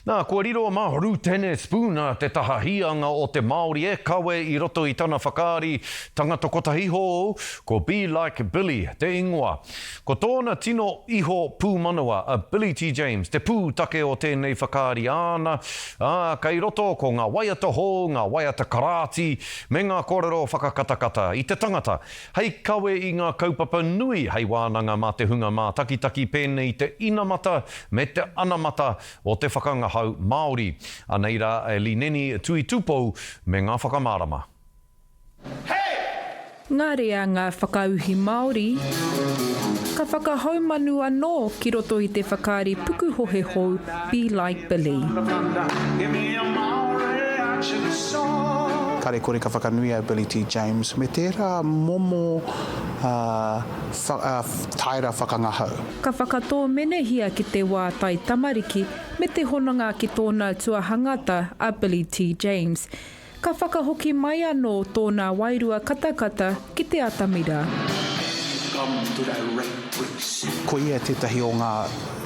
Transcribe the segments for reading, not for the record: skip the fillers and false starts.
Nā, kua riro mā Rūtene Spooner te taha hīanga o te Māori e kawe i roto i tana whakaari tangata kotahi hou, ko Be Like Billy te ingoa. Ko tōna tino iho pūmanawa a Billy T. James te pūtake o tēnei whakaari āna, ā, kei roto ko ngā waiata hou, ngā waiata karāti, me ngā kōrero whakakatakata i te tangata hei kawe i ngā kaupapa nui hei wānanga mā te hunga mātakitaki pēnei i te inamata me te anamata o te whakangahau Māori. Anei rā a Lineni Tuitupou me ngā whakamārama. Ngā reanga whakauhi Māori, ka whakahaumanu anō ki roto i te whakaari pukuhohe hou Be Like Billy. Kare kore ka whakanuia a Billy T. James me tērā momo taera whakangahau. Ka whakatōmenehia ki te wā taitamariki me te hononga ki tōna tuahangata a Billy T. James. Ka whakahoki mai anō tōna wairua katakata ki te atamira. Ko ia tētahi o ngā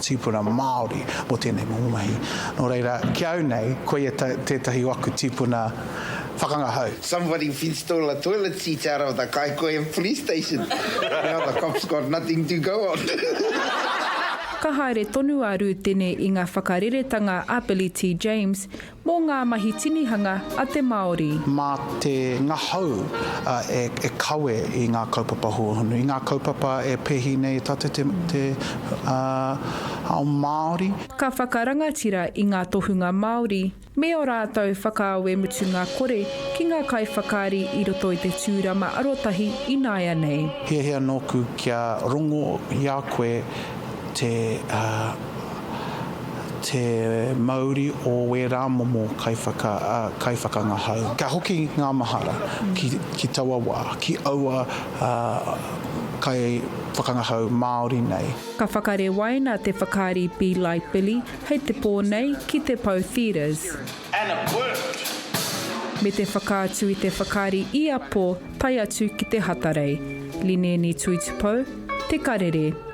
tīpuna Māori mō tēnei momo mahi. Nō reira, ki a au nei, ko ia tētahi o aku tīpuna whakangahau. Somebody stole a toilet seat out of the Kaikohe police station. Now the cops got nothing to go on. Ka haere tonu a Rūtene i ngā whakareretanga a Billy T. James mō ngā mahi tinihanga a te Māori. Mā te ngahau e kawe i ngā kaupapa hōhonu, i ngā kaupapa e pēhi nei e tātou te ao Māori. Ka whakarangatira i ngā tohunga Māori. Me ō rātou whakaawe mutunga kore ki ngā kaiwhakaari i roto i te tūrama arotahi ināianei. Hiahia nōku kia rongo i a koe te, te mauri o wērā momo kaiwhaka, kaiwhakangahau. Kia hoki ngā mahara ki, ki taua wā, ki aua kaiwhakangahau Māori nei. Ka whakarewaina te whakaari Be Like Billy hei te pō nei ki Te Pou Theatres. Me te whakaatu i te whakaari ia pō tae atu ki te Hatarei. Lineni Tuitupou, Te Karere.